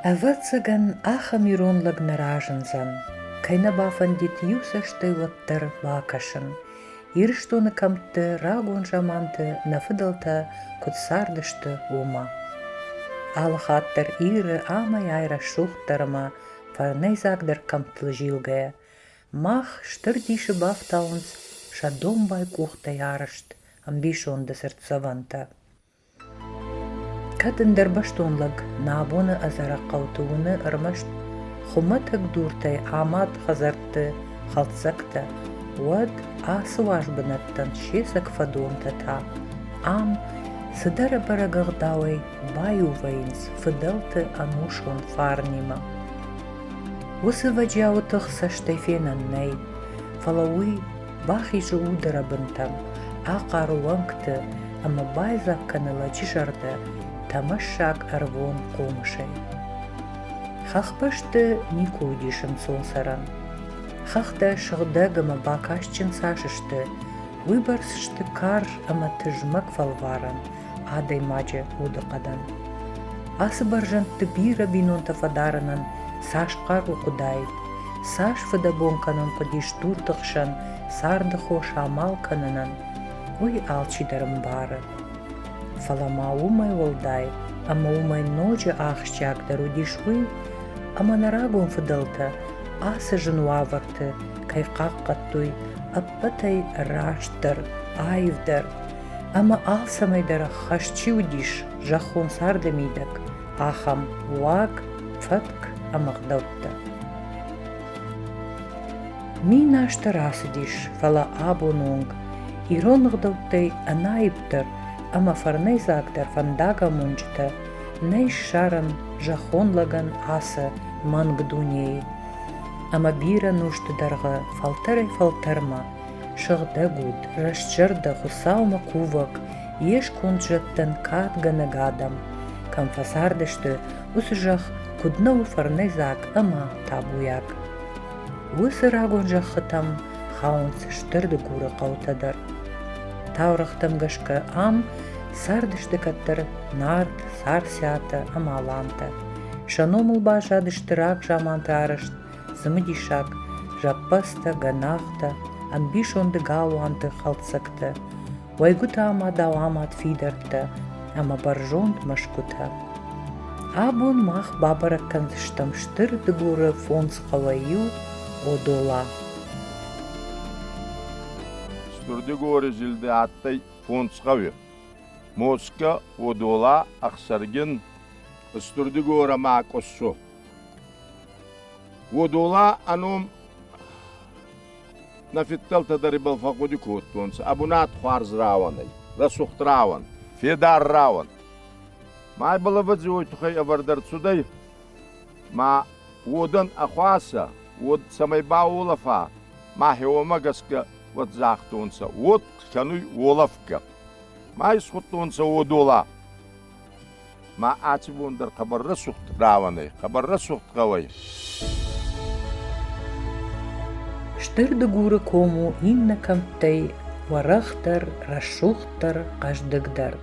Ӕвӕццӕгӕн, ахӕм ирон лӕг нӕ разындзӕн, кӕй нӕ бафӕндид иу цӕстӕй уӕддӕр бакӕсын, Ирыстоны кӕмтты рагон заманты нӕ фыдӕлтӕ куыд цардысты, уымӕ. Алыхатт дӕр Иры амӕй-ай рӕсугъддӕр ӕмӕ фӕрнӕйдзагдӕр кӕмттыл зилгӕйӕ, мах стыр дисы бафтауынц сӕ домбай къухтӕй арӕзт ӕмбисонды цыртдзӕвӕнтӕ. Кӕд ӕндӕрбӕстон лӕг нӕ абоны ӕдзӕрӕг хъӕуты уыны ӕрмӕст хуымӕтӕг дуртӕй амад хӕдзӕртты хӕлддзӕгтӕ, уӕд ацы уаз бынӕттӕн се цӕг фӕдонтӕ та ам цыдӕр ӕбӕрӕг ӕгъдауӕй баиу вӕййынц фыдӕлты ӕнусон фарнимӕ. Уыцы ӕвӕджиауы тых цӕстӕй фенӕн нӕй, фӕлӕ уый бахизы уды рӕбынтӕм, ахъары уӕнгты ӕмӕ байдзаг кӕны лӕджы зӕрдӕ тӕмӕссаг ӕрвон хъомысӕй. Хӕхбӕсты никуы уыдис ӕнцон цӕрӕн. Хӕхтӕ сыгъдӕг ӕмӕ бакастджын цас сты, уыйбӕрц сты карз ӕмӕ тызмӕг фӕлварӕн адӕймаджы удыхъӕдӕн. Ацы бӕрзӕндты бирӕ бинонтӕ фӕдарынӕн цас хъару хъуыдаид, цас фыдӕбон кӕнын хъуыдис дурты хсӕн царды хос амал кӕнынӕн, уый алчидӕр ӕмбары. Фӕлӕ ма уымӕй уӕлдай ӕмӕ уымӕй ноджы ахсджиагдӕр уыдис уый, ӕмӕ нӕ рагон фыдӕлтӕ ацы зын уавӕрты кӕй хъахъхъӕдтой ӕппӕтӕй растдӕр, аивдӕр ӕмӕ алцӕмӕй дӕр ӕххӕст чи уыдис зӕххон царды мидӕг, ахӕм уаг, фӕтк ӕмӕ ӕгъдӕуттӕ. Мин азты рацыдис, фӕлӕ абоны онг ирон ӕгъдӕуттӕй ӕнаипдӕр ӕмӕ фӕрнӕйдзагдӕр фӕндагамонджытӕ нӕй ссарӕн зӕххон лӕгӕн ацы мӕнг дунейы. Ӕмӕ бирӕ нусты дӕргъы фӕлтӕрӕй-фӕлтӕрмӕ сыгъдӕг уд, рӕстзӕрдӕ Хуыцаумӕ кувӕг, йе сконд зӕдтӕн кадгӕнӕг адӕм кӕм фӕцардысты, уыцы зӕхх куыд нӕ у фӕрнӕйдзаг ӕмӕ табуйаг. Уыцы рагон зӕххытӕм хауынц Стыр Дыгуры хъӕутӕ дӕр. Таурӕгътӕм гӕсгӕ ам цардысты кӕддӕр Нарт, Царциатӕ ӕмӕ Алантӕ. Сӕ номыл баззадысты рагзаманты арӕзт цымыдисаг зӕппӕдзтӕ, гӕнахтӕ, ӕмбисонды галуанты хӕлддзӕгтӕ, уӕйгуытӕ ӕмӕ дауамад фидӕрттӕ ӕмӕ бӕрзонд мӕсгуытӕ. Абон мах бабӕрӕг кӕндзыстӕм Стыр Дыгуры фондз хъӕуӕй иу Одола. Стыр Дыгуры зилди адтӕй фондз гъӕуи: Москӕ, Одола, Ӕхсӕргин, Стыр Дыгор ӕма Къуссу. Одола ӕ ном нӕ фидтӕлтӕ дӕр ибӕл фӕгъгъуди кодтонцӕ, ӕ бунат хуарз рауӕн ӕй, рӕсугъд рауӕн, федар рауӕн. Ма ибӕл ӕвӕдзи уой туххӕй ӕвӕрд ӕрцудӕй, ма уодӕн ӕ хуасӕ, уод цӕмӕй бауолӕфа, ма хеуомӕ гӕсгӕ уӕд загътонцӕ, уод кӕнуй уолӕфгӕ. Ма исхудтонцӕ уодола. Ма аци бон дӕр хъӕбӕр рӕсугъд рауӕн ӕй, хъӕбӕр рӕсугъд гъӕу ӕй. Стыр Дыгуры ком у иннӕ кӕмттӕй уӕрӕхдӕр, рӕсугъддӕр, хъӕздыгдӕр.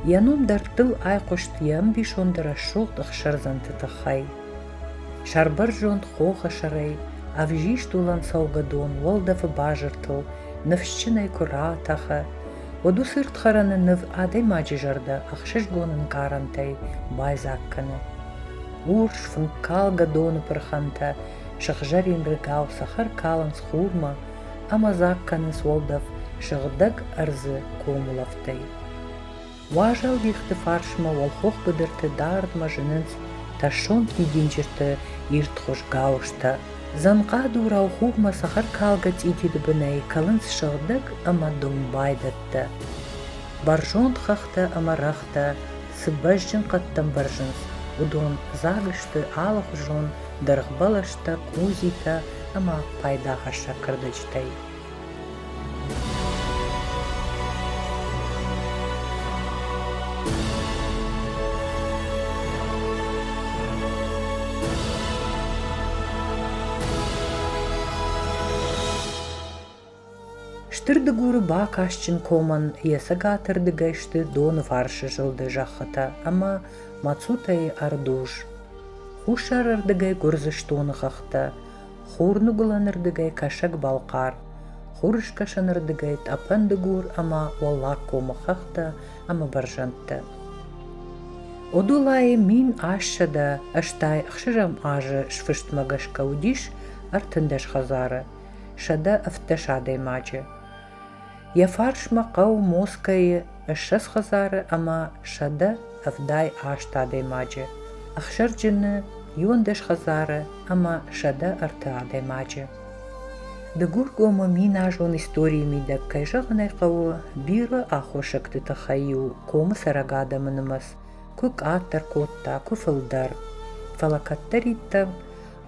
Йӕ ном дӕрдтыл айхъуыст йӕ ӕмбисонды рӕсугъд ӕхсӕрдзӕнты тыххӕй. Сӕрбӕрзонд хохы сӕрӕй ӕвзист уылӕн цӕугӕдон уӕлдӕфы базыртыл ныфсджынӕй куы ратӕхы, уӕд уыцы ӕрдхӕрӕны ныв адӕймаджы зӕрдӕ ӕхсызгон ӕнкъарӕнтӕй байдзаг кӕны. Урс фынккалгӕ доны пырхӕнтӕ сыгъзӕрин рыгау цӕхӕр калынц хурмӕ ӕмӕ дзаг кӕнынц уӕлдӕф сыгъдӕг ӕрдзы комулӕфтӕй. Уазал мигъты фарсмӕ уӕлхох быдырты дардмӕ зынынц тӕссонд дидинджыты ирдхуыз гауызтӕ. Дзӕнхъа дурау хурмӕ цӕхӕркалгӕ цъититы бынӕй кӕлынц сыгъдӕг ӕмӕ домбай дӕттӕ. Бӕрзонд хӕхтӕ ӕмӕ рӕгътӕ цы бӕзджын хъӕдтӕм бӕрзынц, уыдон дзаг сты алыхуызон дыргъбӕлӕстӕ, къудзитӕ ӕмӕ пайдахӕссӕг кӕрдӕджытӕй. Стыр Дыгуры бакастджын комӕн йӕ цӕгатырдыгӕй сты Доныфарсы зылды зӕххытӕ ӕмӕ Мацутӕйы ӕрдуз. Хуссарӕрдыгӕй Гуырдзыстоны хӕхтӕ, хурныгуылӕнырдыгӕй Кӕсӕг-Балхъар, хурыскӕсӕнырдыгӕй Тъӕпӕн Дыгур ӕмӕ Уӕллагкомы хӕхтӕ ӕмӕ бӕрзӕндтӕ. Одолайы 1886 азы сфыстмӕ гӕсгӕ уыдис 13 хӕдзары, 117 адӕймаджы. Йӕ фарсмӕ хъӕу Москӕйы 20 хӕдзары ӕмӕ 178 адӕймаджы, Ӕхсӕрджыны 11 хӕдзары ӕмӕ 103 адӕймаджы. Дыгургомы миназон историйы мидӕг, кӕй зӕгъын ӕй хъӕуы, бирӕ аххосӕгты тыххӕй-иу комы цӕрӕг адӕмы нымӕц куы къаддӕр кодта, куы фылдӕр. Фӕлӕ кӕддӕриддӕр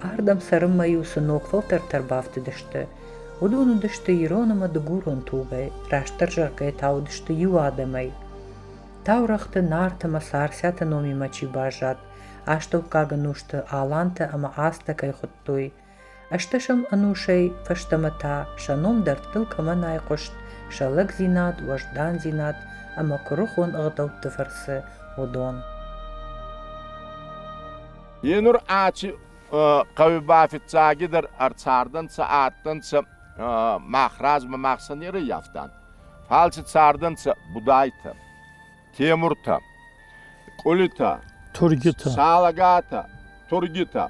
ардӕм цӕрынмӕ-иу цы ног фӕлтӕртӕ ӕрбафтыдысты, уыдон уыдысты ирон ӕмӕ дыгурон тугӕй, растдӕр зӕгъгӕйӕ та уыдысты иу адӕмӕй. Таурӕгъты Нарт ӕмӕ Царциаты номимӕ чи баззад, астӕуккаг ӕнусты алантӕ ӕмӕ астӕ кӕй хуыдтой, ӕстӕсӕм ӕнусӕй фӕстӕмӕ та сӕ ном дӕрдтыл кӕмӕн айхъуыст, сӕ лӕгдзинад, уӕздандзинад ӕмӕ куырыхон ӕгъдӕутты фӕрцы, уыдон. Енур аци хъӕуи ба фиццагидӕр ӕрцардӕнцӕ, адтӕнцӕ мах размӕ мах сӕ не рӕййафтан. Фал си цардӕнцӕ Будайтӕ, Темуртӕ, Къулитӕ, Тургитӕ, Салагатӕ, Тургитӕ.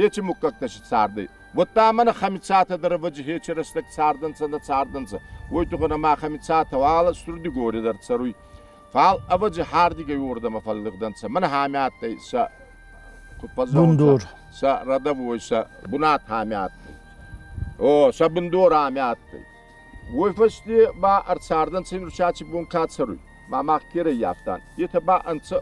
Еци муггӕгтӕ си цардӕй. Уӕдта мӕнӕ Хӕмицатӕ дӕр ӕвӕдзи хечи рӕстӕг цардӕнцӕ, нӕ цардӕнцӕ. Уой туххӕн ӕма Хӕмицатӕ уал Стур-Дигори дӕр цӕруй. Фал ӕвӕдзи хӕрдигӕй уордӕмӕ фӕллигъдӕнцӕ. Мӕнӕ хами адтӕй сӕ куд Бундор. Сӕ родовой, сӕ бунат хами адтӕй. О, сӕ бундор ами адтӕй. Уой фӕсте ба ӕрцардӕнцӕ нурчачи бон ка цӕруй, ма мах ке раййафтан, етӕ ба ӕнцӕ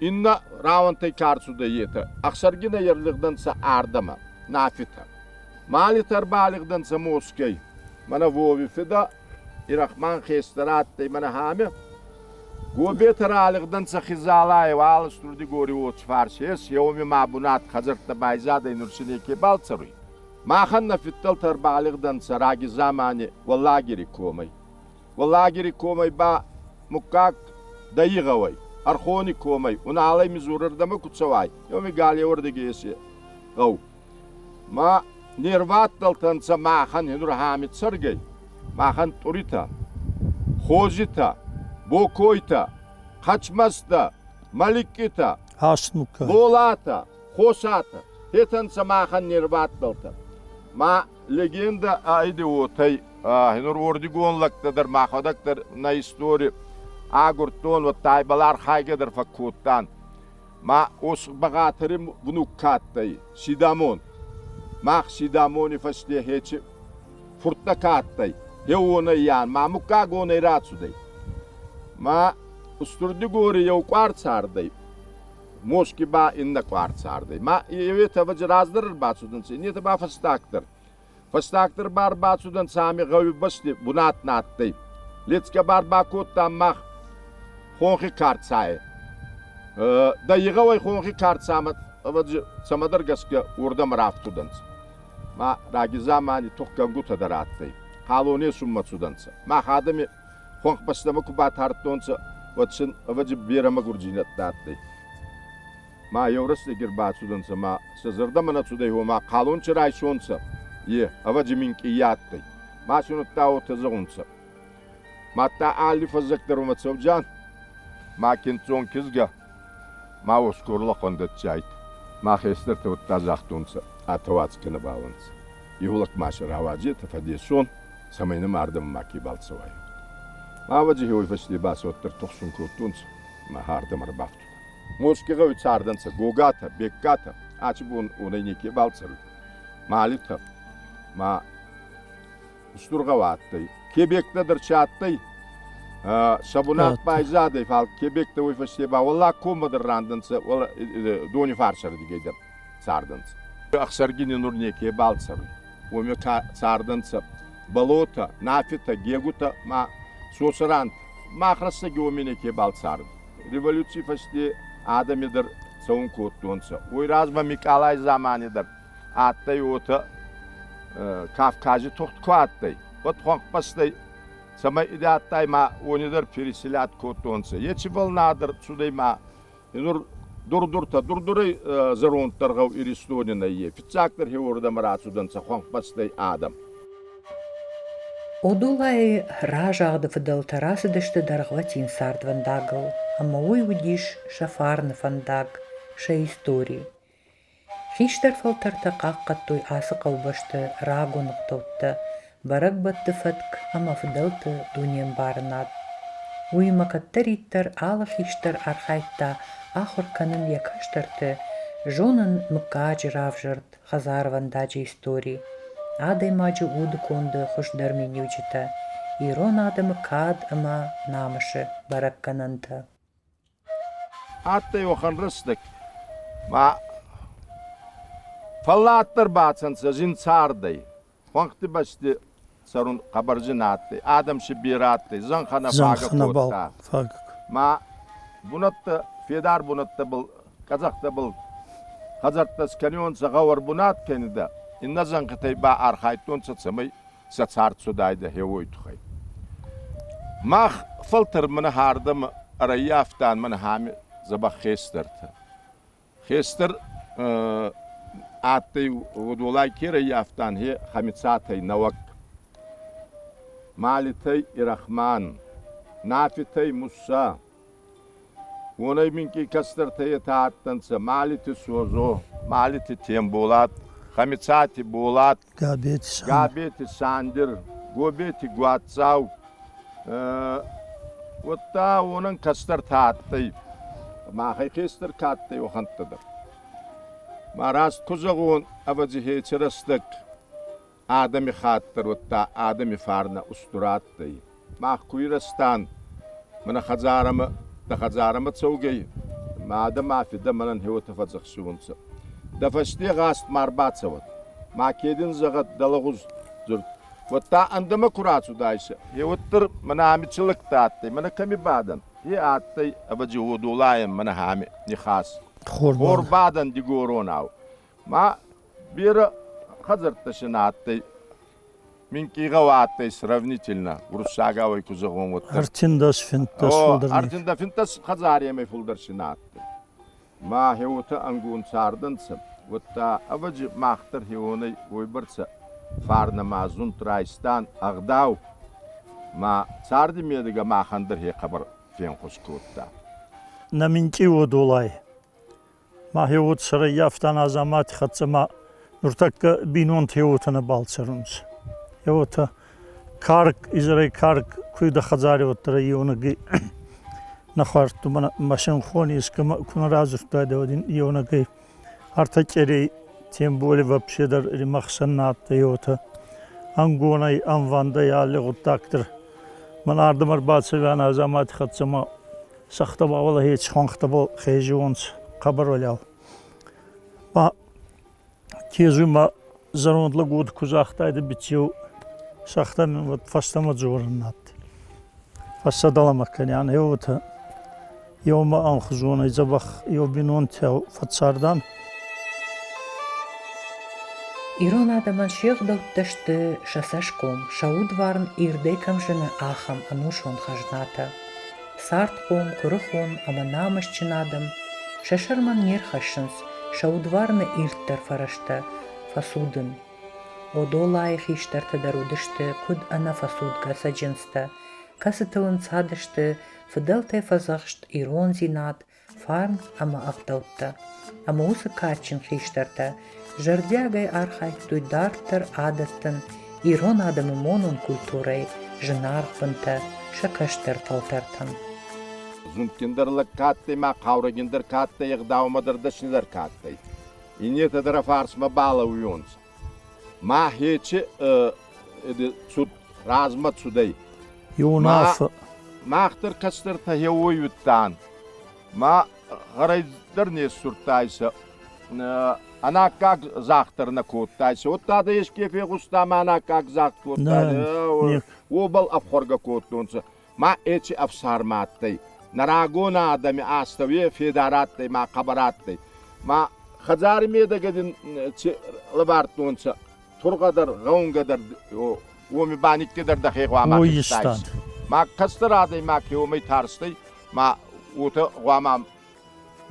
иннӕ рауӕнтӕй ка рцудӕй, етӕ. Ӕхсӕргинӕй ӕрлигъдӕнцӕ ардӕмӕ, Нафитӕ. Малитӕ ӕрбалигъдӕнцӕ Москӕй. Мӕнӕ Вови фидӕ Ирӕхман хестӕр адтӕй мӕнӕ хами. Гобетӕ ралигъдӕнцӕ Хизалай, уал Стурдигори уоцфарс ес, еуми ма бунат хӕдзӕрттӕ байзадӕй, нур си некебал цӕруй. Махӕн нӕ фидтӕлтӕ ӕрбалигъдӕнцӕ раги дзамани Уӕллагири комӕй. Уӕллагири комӕй ба муггаг Дӕйигъӕуӕй, Ӕрхони комӕй, Уналӕй Мизурӕрдӕмӕ ку цӕуай, еуми галеуӕрдиги ес гъӕу. Ма не рвадтӕлтӕ нцӕ махӕн нур хами цӕргӕй, махӕн Тъуритӕ, Хозитӕ, Бокойтӕ, Хъӕчмӕзтӕ, Маликкитӕ, Болатӕ, Хосатӕ, хетӕ нцӕ махӕн не рвадтӕлтӕ. Ма легендӕ ӕйди уотӕй, нур уордигон лӕгтӕ дӕр мӕхуӕдӕг дӕр нӕ истори агурдтон, уӕдта ибӕл архайгӕ дӕр фӕккодтан. Ма Ос-Бӕгъатӕри внук ка адтӕй, Сидамон. Мах Сидамони фӕсте хечи фурттӕ ка адтӕй, хеуонӕй ян, ма муггагонӕй рацудӕй. Ма Устур-Дигори еу къуар цардӕй, Моски ба иннӕ къуар цардӕй. Ма еуетӕ ӕвӕдзи раздӕр ӕрбацудӕнцӕ, иннетӕ ба фӕстагдӕр. Фӕстагдӕр ба ӕрбацудӕнцӕ ами гъӕуи бӕсти бунат нӕ адтӕй. Лецгӕ ба ӕрбакодтам мах хонхи карцай. Дӕ игъӕуӕй хонхи карцамӕ ӕвӕдзи цӕмӕдӕр гӕсгӕ уордӕмӕ рафтудӕнцӕ. Ма раги дзамани тухгӕнгутӕ дӕр адтӕй. Халон есунмӕ цудӕнцӕ. Мах адӕми хуӕнхбӕстӕмӕ ку батардтонцӕ, уӕд син, ӕвӕдзи, берӕ мӕгурдзийнӕдтӕ адтӕй. Ма еу рӕстӕги ӕрбацудӕнцӕ ма сӕ зӕрдӕмӕ нӕ цудӕй, гъома хъалон чи райсонцӕ, е, ӕвӕдзи, минкъий адтӕй. Ма син удта уотӕ зӕгъунцӕ: Мадта алли фӕззӕг дӕр уомӕ цӕудзиан, ма киндздзон кизгӕ, ма уосгор лӕхъуӕн дӕтдзиайт. Ма хестӕртӕ уӕдта загътонцӕ, атӕ уадзгӕ нӕбал ӕнцӕ. Еу ма сӕ рауадзетӕ фӕдесон, цӕмӕй нӕмӕ ардӕмӕ макебал цӕуай. Ӕвӕдзи уой фӕсте ба сӕ уӕддӕр тухсун кодтонцӕ, ма ардӕмӕ ӕрбафтудӕн. Моски гъӕуи цардӕнцӕ Гогатӕ, Беккатӕ, аци бон уонӕй некебал цӕруй. Малитӕ ма устур гъӕу адтӕй. Кебектӕ дӕр чи адтӕй, сӕ бунат байзадӕй, фал Кебектӕ уой фӕсте ба уӕллаг коммӕ дӕр рандӕнцӕ, дони фарсӕрдигӕй дӕр цардӕнцӕ. Ӕхсӕргини нур некебал цӕруй. Уоми цардӕнцӕ Болотӕ, Нафитӕ, Гегутӕ ма Сосрант. Мах рӕстӕги уоми некебал цард. Революций фӕсте адӕми дӕр цӕун кодтонцӕ. Уой размӕ Микъалай дзамани дӕр адтӕй уотӕ Кавкази тугъд ку адтӕй, уӕд хуӕнхбӕстӕй цӕмӕй идӕдтай ма уони дӕр переселят кодтонцӕ. Еци волна дӕр цудӕй ма нур Дур-дуртӕ, Дур-дурӕй зӕронддӕр гъӕу Иристони нӕййе. Фиццагдӕр хеуордӕмӕ рацудӕнцӕ хуӕнхбӕстӕй адӕм. Одолайы разагъды фыдӕлтӕ рацыдысты дӕргъвӕтин цардвӕндагыл, ӕмӕ уый уыдис сӕ фарны фӕндаг, сӕ истори. Хистӕр фӕлтӕртӕ хъахъхъӕдтой ацы хъӕубӕсты рагон ӕгъдӕуттӕ, бӕрӕгбӕтты фӕтк ӕмӕ фыдӕлты дунеӕмбарынад. Уыимӕ кӕддӕриддӕр алы хистӕр архайдта ахуыр кӕнын йӕ кӕстӕрты, зонын мыггаджы равзӕрд, хӕдзарвӕндаджы истори, адӕймаджы удыконды хуыздӕр миниуджытӕ, ирон адӕмы кад ӕмӕ намысы бӕрӕггӕнӕнтӕ. Адтӕй уӕхӕн рӕстӕг, ма фӕлладдӕр бацӕнцӕ зин цардӕй. Хуӕнхти бӕсти цӕрун хъӕбӕр зин адтӕй. Адӕм си берӕ адтӕй, зӕнхӕ нӕ фагӕ кодта. Ма бунӕттӕ, федар бунӕттӕбӕл, къӕдзӕхтӕбӕл хӕдзӕрттӕ скӕниуонцӕ гъӕуӕр бунат кӕнидӕ, иннӕ зӕнхитӕй ба архайдтонцӕ, цӕмӕй сӕ цард цудайдӕ хеуой туххӕй. Мах фӕлтӕр мӕнӕ ардӕмӕ ӕрӕййафтан мӕнӕ ами дзӕбӕх хестӕртӕ. Хестӕр адтӕй Одолай ке рӕййафтан, хе Хӕмицатӕй Нӕуӕг, Малитӕй Ирӕхман, Нафитӕй Мусса, Уонӕй минкъий кӕстӕртӕ етӕ адтӕнцӕ Малити Созо, Малити Темболат, Хӕмицати Болат, Габети Сандир, Гобети Гуатдзау. Уӕдта уонӕн кӕстӕртӕ адтӕй, махӕй хестӕр ка адтӕй, уӕхӕнттӕ дӕр. Ма раст ку зӕгъон, ӕвӕдзи, хеци рӕстӕг адӕми хатт дӕр, уӕдта адӕми фарнӕ устур адтӕй. Мах ку ирӕзтан, мӕнӕ хӕдзарӕмӕ, дӕ хӕдзарӕмӕ цӕугӕй, мадӕ ма фидӕ мӕнӕн хеуотӕ фӕдзӕхсиуонцӕ. Дӕ фӕсте гъаст ма рбацӕуӕд, ма ке дин зӕгъӕд дӕ лӕгъуз дзурд. Уӕдта ӕндӕмӕ ку рацудайсӕ, хеуӕттӕр мӕнӕ ами ци лӕгтӕ адтӕй, мӕнӕ кӕми бадӕн, е адтӕй, ӕвӕдзи, уодолайӕн мӕнӕ ами нихас. Хорбадӕн дигоронау. Ма берӕ хӕдзӕрттӕ си нӕ адтӕй, минкъий гъӕу адтӕй сравнительно, уруссагау ӕй ку зӕгъон, уӕддӕр. Ӕртиндӕс-финддӕс фулдӕр. Ӕртиндӕ-финддӕс хӕдзаремӕй фулдӕр си нӕ адтӕй. Ма хеуотӕ ӕнгон цардӕнцӕ, уӕдта, ӕвӕдзи, мах дӕр хеуонӕй уойбӕрцӕ фарнӕ ма зунд райстан, ӕгъдау ма царди медӕгӕ махӕн дӕр хе хъӕбӕр фенхус кодта. Нӕ минкъий уодолай Мӕхе уод сӕрӕййафтан Азамати хӕццӕ ма нуртӕккӕ бийнонтӕ уотӕ нӕбал цӕрунцӕ. Е уотӕ карк, изӕрӕй карк куйдӕ хӕдзари уӕддӕр еунӕгӕй нӕ хуардтон мӕ синхони ескӕмӕ ку нӕ радзурдтайдӕ, уӕд ин еунӕгӕй ӕртӕ къерей Темболи вообще дӕр римӕхсӕн нӕ адтӕй уотӕ ӕнгонӕй, ӕмвӕндӕй алли гъуддаг дӕр. Мӕн ардӕмӕ ӕрбацӕуианӕ Азамати хӕццӕ ма сӕхтӕбӕл хец хуӕнхтӕбӕл хезиуонцӕ хъӕбӕр уӕлиау. Ма кезуй ма зӕронд лӕг уод ку загътайдӕ биццеу сӕхтӕ мин уӕд фӕстӕмӕ дзорӕн на адтӕй. Фӕссӕдӕлӕмӕ кӕниан еуотӕ еумӕ ӕнхузонӕй дзӕбӕх еу бийнонтӕ фӕццардан. Ирон адӕмӕн се гъдӕуттӕ сты сӕ цӕсгом, сӕ удварн ирдӕй кӕм зыны, ахӕм ӕнусон хӕзнатӕ. Цардхъом, куырыхон ӕмӕ намысджын адӕм сӕ сӕрмӕ не рхӕссынц сӕ удварны ирддӕр фӕрӕзтӕ фӕцудын. Одолайы хистӕртӕ дӕр уыдысты куыд ӕнӕфӕцудгӕ цӕджындзтӕ, кӕцытыл ӕнцадысты фыдӕлтӕй фӕдзӕхст ирондзинад, фарн ӕмӕ ӕгъдӕуттӕ. Ӕмӕ уыцы кадджын хистӕртӕ зӕрдиагӕй архайдтой дарддӕр адӕттын ирон адӕмы монон культурӕйы зынаргъ бынтӕ сӕ кӕстӕр фӕлтӕртӕн. Зундгиндӕр лӕг ка адтӕй ма хъаурӕгиндӕр ка адтӕй, ӕгъдаумӕ дӕр дӕснидӕр ка адтӕй. Иннетӕ дӕр ӕ фарсмӕ балӕууионцӕ. Ма хечи цуд размӕ цудӕй. Унаффӕ. Мах дӕр кӕстӕртӕ хеуой уидтан. Ма гъӕрӕй дӕр не ссурдтайсӕ, ӕнаккаг загъд дӕр нӕ кодтайсӕ. Уӕдта дӕ еске фегъуста ма ӕнаккаг загъд кодта, уобӕл ӕфхуӕргӕ кодтонцӕ. Ма ечи ӕфсармӕ адтӕй. Нӕ рагон адӕми астӕу е федар адтӕй ма хъӕбӕр адтӕй. Ма хӕдзари медӕгӕ дин ци лӕвардтонцӕ, тургъӕ дӕр, гъӕунгӕ дӕр, уоми ба никкидӕр дӕхе гъуама хизтайсӕ. Ма кӕстӕр адӕймаг ке уомӕй тарстӕй, ма уотӕ гъуама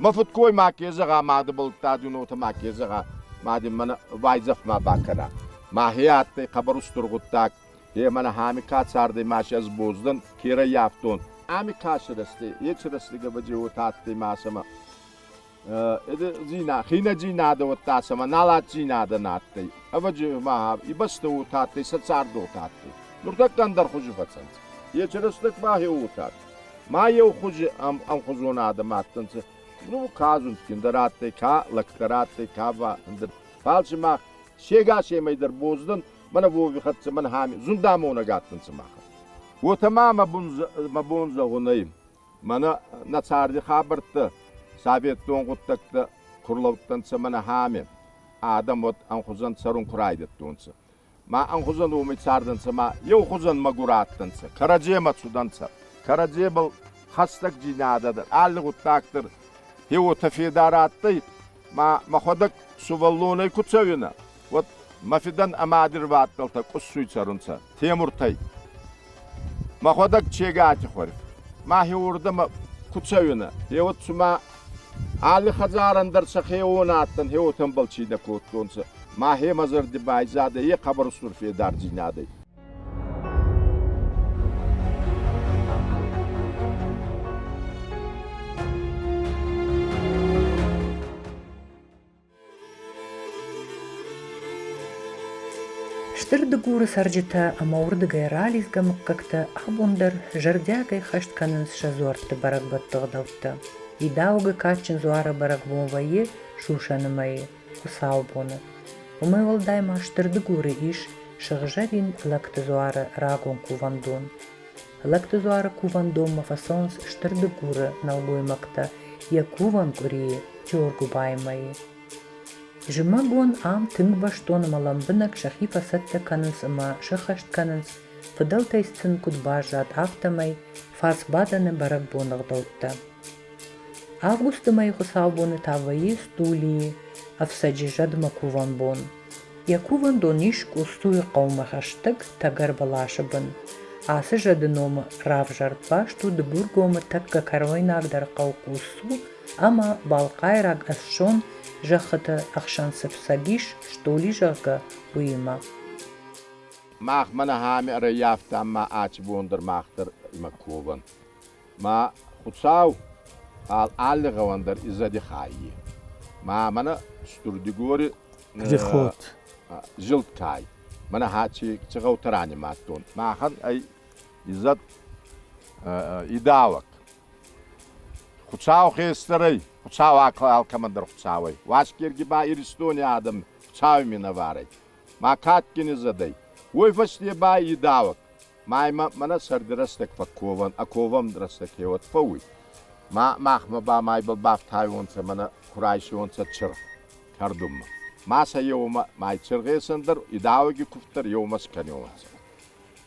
Мӕ фыдкой ма ке зӕгъа, мады былтта дунотӕ ма ке зӕгъа, ма дин мӕнӕ уайдзӕф ма бакӕна. Ма хе адтӕй хъӕбӕр устур гъуддаг. Е мӕнӕ ами ка цардӕй, ма си ӕз боз дӕн, ке раййафтон. Ами ка сирӕзтӕй, еци рӕстӕг уотӕ адтӕй ма сӕмӕ хийнӕдзийнадӕ уӕдта сӕмӕ налатдзийнадӕ нӕ адтӕй. Ӕвӕдзи, ма и бӕстӕ уотӕ адтӕй, сӕ цард уотӕ адтӕй. Нуртӕккӕ ӕндӕр хузи фӕцӕнцӕ. Еци рӕстӕг ба хе уотӕ адтӕй. Ма еу хузи ӕмхузон адӕм адтӕнцӕ. Ну, ка зундгиндӕр адтӕй, ка лӕгдӕр адтӕй, ка ба ӕндӕр. Фал си мах се гасемӕй дӕр боз дӕн, мӕнӕ Вови хӕццӕ, мӕнӕ Хами, зундамонӕг адтӕнцӕ махӕн. Уотӕ ма мӕ бон зӕгъун ӕй, Мӕнӕ нӕ царди хабӕрттӕ, цӕветтон гъуддӕгтӕ ку рлӕудтӕнцӕ мӕнӕ хами, адӕм уӕд ӕнхузӕн цӕрун ку райдӕдтонцӕ. Ма ӕнхузӕн уоми цардӕнцӕ ма еухузӕн мӕгур адтӕнцӕ, кӕрӕдземӕ цудӕнцӕ, кӕрӕдзебӕл хӕстӕгдзийнадӕ дӕр, алли гъуддаг дӕр хе уотӕ федар адтӕй, ма мӕхуӕдӕг сувӕллонӕй ку цӕуинӕ, уӕд мӕ фидӕн ӕма мади рвадтӕлтӕ къуссуй цӕрунцӕ Темуртӕй. Мӕхуӕдӕг Чегати хуӕрф. Мӕхе уордӕмӕ ку цӕуинӕ, еуӕд цума алли хӕдзарӕн дӕр сӕ хеуон адтӕн, хеуотӕнбӕл цийнӕ кодтонцӕ. Мӕхе мӕ зӕрди байзадӕй е хъӕбӕр устур федардзийнадӕй. Стыр Дыгуры цӕрджытӕ ӕмӕ уырдыгӕй ралидзгӕ мыггӕгтӕ абон дӕр зӕрдиагӕй хӕст кӕнынц сӕ дзуӕртты бӕрӕгбӕтты ӕгъдӕуттӕ. Идаугы кадджын дзуары бӕрӕгбон вӕййы сусӕны мӕйы, хуыцаубоны. Уымӕй уӕлдай ма Стыр Дыгуры ис Сыгъзӕрин Лӕгты дзуары рагон кувӕндон. Лӕгты дзуары кувӕндонмӕ фӕцӕуынц Стыр Дыгуры нӕлгоймӕгтӕ йӕ кувӕн къуырийы Джоргуыбайы мӕйы. Зымӕгон ам тынг бӕстон ӕмӕ лӕмбынӕг сӕхи фӕцӕттӕ кӕнынц ӕмӕ сӕххӕст кӕнынц, фыдӕлтӕй сын куыд баззад, афтӕмӕй фарсбадӕны бӕрӕгбоны ӕгъдӕуттӕ. Августы мӕйы хуыцаубоны та вӕййы Стулийы ӕфцӕджы зӕдмӕ кувӕн бон. Йӕ кувӕндон ис Къустуйы хъӕумӕ хӕстӕг тӕгӕр бӕласы бын. Ацы зӕды номы равзӕрд баст у Дыгургомы тӕккӕ кӕройнагдӕр хъӕу Къуссу ӕмӕ балхъайраг ӕфсон зӕххыты ӕхсӕн цы фцӕг ис, Столи, зӕгъгӕ, уыимӕ. Мах мӕнӕ хами ӕрӕййафтам ма аци бон дӕр мах дӕр имӕ ковӕн. Ма Хуцау фал алли гъӕуӕн дӕр изӕди хаййи. Ма мӕнӕ Стурдигори Приход. зилд кай. Мӕнӕ хачи ци гъӕутӕ ранимадтон. Махӕн ӕй изӕд идауӕг. Хуцау хестӕр ӕй, Хуцау алкӕмӕн дӕр Хуцау ӕй. Уасгерги ба Иристони адӕм Хуцауи минӕвар ӕй. Ма кадгин изӕд ӕй. Уой фӕсте ба идауӕг. Ма имӕ мӕнӕ сӕрди рӕстӕг фӕкковӕн, а ковӕн рӕстӕг хеуӕт фӕууй. Ма махмӕ ба ма ибӕл бафтайуонцӕ мӕнӕ ку райсиуонцӕ чыргъ кӕрдунмӕ. Ма сӕ еумӕ ма чыргъесӕн дӕр, идауӕги кувд дӕр еумӕ скӕниуонцӕ.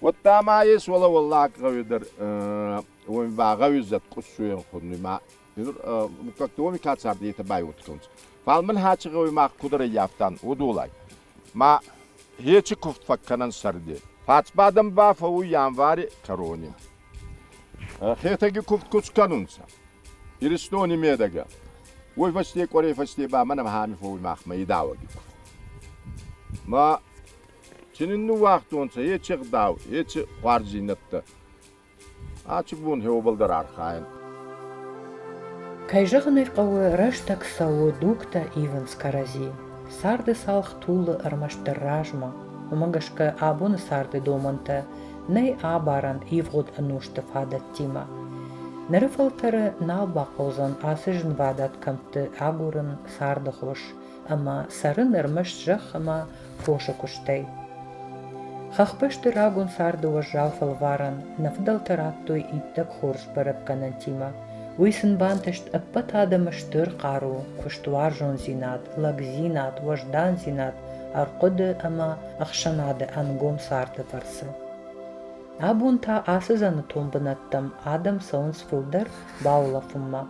Уӕдта ма ес уӕлӕ уӕллаг гъӕуи дӕр уоми ба гъӕуи зӕд къуссуйӕн хуннуй ма муггӕгтӕ уоми ка царди, етӕ байвудтонцӕ. Фал мӕн хачи гъӕуи мах куд ӕрӕййафтан, удулай. Ма хечи кувд фӕккӕнӕн сӕрди. Фацбадӕн ба фӕууй январи кӕрони. Хетӕги кувд ку скӕнунцӕ Иристони медӕгӕ, уой фӕсте къуӕрей фӕсте ба мӕнӕ хами фӕууй махмӕ идауӕги кувд. Ма ци нин ниууагътонцӕ, еци гъдау, еци хуарздзийнӕдтӕ Аци бон хеуӕбӕл дӕр архайӕн. Кӕй зӕгъын ӕй хъӕуы, рӕстӕг цӕуы, дугтӕ ивынц кӕрӕдзи. Царды цалх тулы ӕрмӕстдӕр размӕ. Уымӕ гӕсгӕ абоны царды домӕнтӕ нӕй абарӕн ивгъуыд ӕнусты фадӕттимӕ. Ныры фӕлтӕры нал бахъӕудзӕн ацы зынвадат кӕмтты агурын царды хос ӕмӕ цӕрын ӕрмӕст зӕхх ӕмӕ фосы куыстӕй. Хӕхбӕсты рагон царды уӕззау фӕлварӕн нӕ фыдӕлтӕ радтой иттӕг хорз бӕрӕггӕнӕнтимӕ. Уый сын бантыст ӕппӕт адӕмы стыр хъару, куыстуарзондзинад, лӕгдзинад, уӕздандзинад, ӕрхъуыды ӕмӕ ӕхсӕнады ӕнгом царды фӕрцы. Абон та ацы дзӕнӕтон бынӕттӕм адӕм цӕуынц фылдӕр баулӕфынмӕ.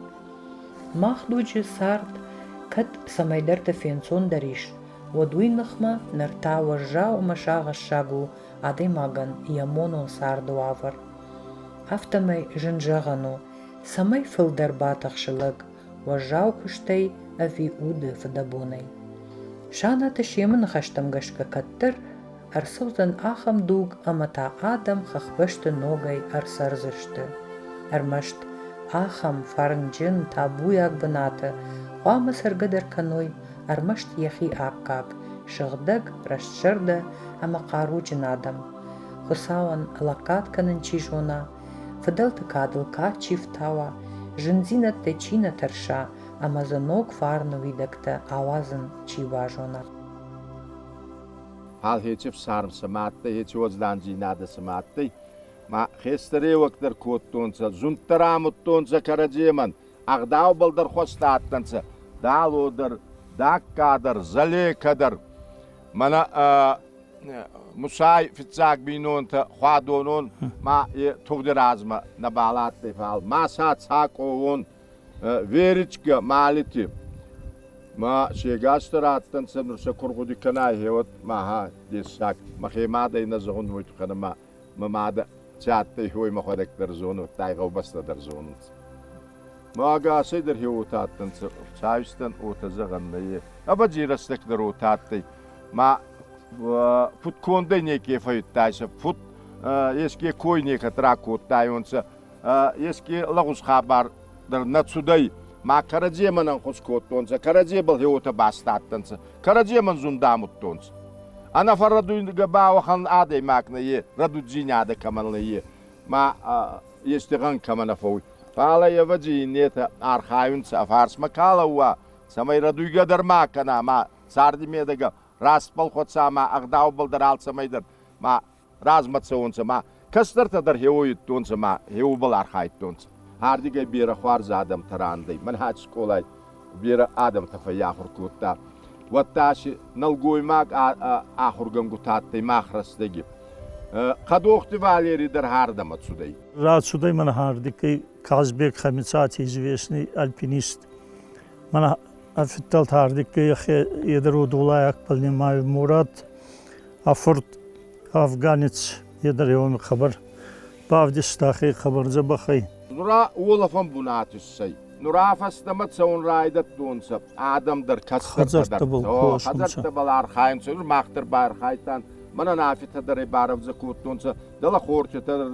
Мах дуджы цард кӕд цӕмӕйдӕрты фенцондӕр ис, уӕд уый ныхмӕ ныр та уӕззау ӕмӕ сагъӕссаг у адӕймагӕн йӕ монон царды уавӕр. Афтӕмӕй зын зӕгъӕн у, цӕмӕй фылдӕр батыхсы лӕг, уӕззау куыстӕй ӕви уды фыдӕбонӕй. Санаты Семы ныхӕстӕм гӕсгӕ кӕддӕр ӕрцӕудзӕн ахӕм дуг ӕмӕ та адӕм хӕхбӕсты ногӕй ӕрцӕрдзысты. Ӕрмӕст ахӕм фӕрнджын, табуйаг бынаты хъуамӕ цӕргӕ дӕр кӕной ӕрмӕст йӕхи аккаг, сыгъдӕг, рӕстзӕрдӕ ӕмӕ хъаруджын адӕм. Хуыцауӕн лӕггад кӕнын чи зона, фыдӕлты кадыл кад чи фтауа, зындзинӕдтӕй чи нӕ тӕрса ӕмӕ дзы ног фарны уидӕгтӕ ауадзын чи базона. Фал хеци ӕфсарм сӕмӕ адтӕй, хеци уӕздандзийнадӕ сӕмӕ адтӕй. Ма хестӕреуӕг дӕр кодтонцӕ, зунд дӕр амудтонцӕ кӕрӕдземӕн, ӕгъдаубӕл дӕр хуӕстӕ адтӕнцӕ, Дало дӕр, Дакка дӕр, Зӕлекӕ дӕр. Мӕнӕ Мусай фиццаг бийнонтӕ хуадонон ма е тугъди размӕ нӕбал адтӕй, фал ма сӕ цакъоуон Веричка Малити ма се гасдӕр адтӕнцӕ, нур сӕ ку ргъуди кӕнай, гъеуӕд ма дессаг. Мӕхе мадӕй нӕ зӕгъун, уой туххӕн ӕма мӕ мадӕ ци адтӕй, уой мӕхуӕдӕг дӕр зонун, тай гъӕубӕстӕ дӕр зонунцӕ. Ма ӕгасӕй дӕр хеуотӕ адтӕнцӕ, цайстӕн уотӕ зӕгъӕн нӕййе. Ӕвӕдзи рӕстӕг дӕр уотӕ адтӕй. Ма фудкондӕй неке фӕййидтайсӕ, фуд еске кой некӕд ракодтайонцӕ, еске лӕгъуз хабар дӕр нӕ цудӕй, ма кӕрӕдземӕн ӕнхус кодтонцӕ, кӕрӕдзебӕл хеуотӕ баст адтӕнцӕ, кӕрӕдземӕн зунд амудтонцӕ. Ӕнӕфӕррӕдуйгӕ ба уӕхӕн адӕймаг нӕййе, рӕдуддзийнадӕ кӕмӕн нӕййе, ма ести гъӕн кӕмӕ нӕ фӕууй. Фал ӕй ӕвӕдзи иннетӕ архайунцӕ, ӕ фарсмӕ ка лӕууа, цӕмӕй рӕдуйгӕ дӕр ма кӕна, ма царди медӕгӕ растбӕл хуӕца ма ӕгъдаубӕл дӕр алцӕмӕй дӕр ма размӕ цӕунцӕ ма кӕстӕртӕ дӕр хеуойдтонцӕ ма хеубӕл архайдтонцӕ. Ардигӕй берӕ хуарз адӕмтӕ рандӕй. Мӕн хач скъолай берӕ адӕмтӕ фӕййахур кодта. Уӕдта си нӕлгоймаг ахургӕнгутӕ адтӕй мах рӕстӕги. Хъӕдохти Валери дӕр ардӕмӕ цудӕй. Рацудӕй мӕн ардикӕй Казбек Хамицати известный альпинист. Мӕн фиддӕлтӕ ардиккӕй ӕхе едӕр удулайаг понимаю Мурат, а фурт афганец едӕр еуми хъӕбӕр бавдиста хе хъӕбӕр дзӕбӕхӕй. Нура уолӕфӕн бунат иссӕй. Нура фӕстӕмӕ цӕун райдӕдтонцӕ адӕм дӕр, кӕстӕртӕ дӕр. Хӕдзӕрттӕбӕл архайунцӕ. Нур мах дӕр байархайдтан. Мӕнӕн афитӕ дӕр барӕвдзӕ кодтонцӕ, дӕлӕ хортитӕ дӕр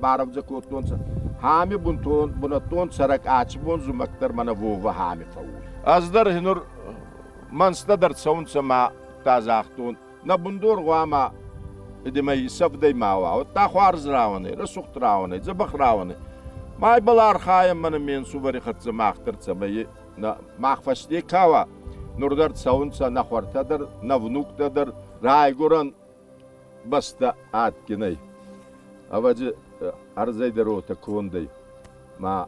барӕвдзӕ кодтонцӕ. Хами бунтон бунӕттон цӕрӕг аци бон зумӕг дӕр мӕнӕ Вова хами фӕууй. Ӕз дӕр нур мӕнстӕ дӕр цӕунцӕ ма та загътон, нӕ бундор гъуама идемӕ исӕвдӕй ма уа, уӕдта хуарз рауӕнӕй, рӕсугъд рауӕнӕй, дзӕбӕх рауӕнӕй. Ма ибӕл архайӕн мӕнӕ ме нсувӕри хӕццӕ мах дӕр, цӕмӕй нӕ мах фӕсте ка уа, нур дӕр цӕунцӕ нӕ хуӕртӕ дӕр, нӕ внуктӕ дӕр, райгурӕн бӕстӕ адгин ӕй. Ӕвӕдзи, ӕрдзӕй дӕр уотӕ конд ӕй. Ма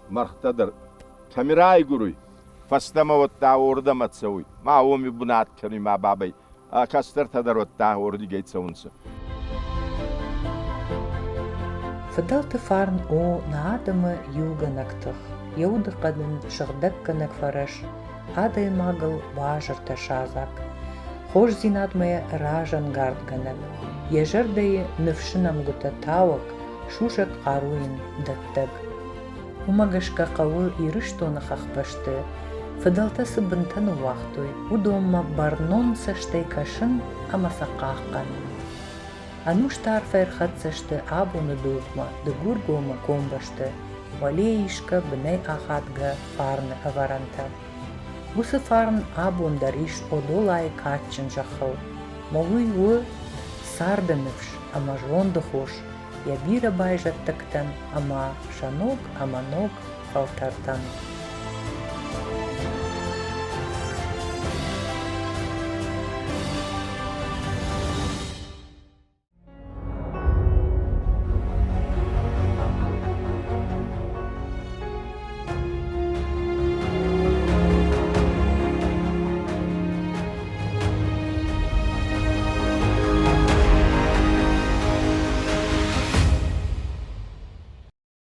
мӕргътӕ дӕр кӕми райгуруй, фӕстӕмӕ уӕдта уордӕмӕ цӕуй, ма уоми бунат кӕнуй ма бабӕй ӕ кӕстӕртӕ дӕр уӕдта уордигӕй цӕунцӕ. Фыдӕлты фарн у нӕ адӕмы иугӕнӕг тых, йӕ удыхъӕд ын сыгъдӕггӕнӕг фӕрӕз, адӕймагыл базыртӕ садзӕг, хорздзинадмӕ разӕнгардгӕнӕг, йӕ зӕрдӕйы ныфсы нӕмгуытӕ тауӕг, сусӕг хъару йын дӕттӕг. Уымӕ гӕсгӕ хъӕуы Ирыстоны хӕхбӕсты фыдӕлтӕ цы бынтӕ ныууагътой, уыдонмӕ бӕрнон цӕстӕй кӕсын ӕмӕ сӕ хъахъхъӕнын. Ӕнустӕ арф ӕрхӕццӕ сты абоны дугмӕ Дыгургомы комбӕсты уӕлейӕ исгӕ бынӕй ахадгӕ фарны ӕвӕрӕнтӕ. Уыцы фарн абон дӕр ис Одолайы кадджын зӕххыл, ӕмӕ уый у царды ныфс ӕмӕ зонды хос йӕ бирӕ байзӕддӕгтӕн ӕмӕ сӕ ног ӕмӕ ног фӕлтӕртӕн.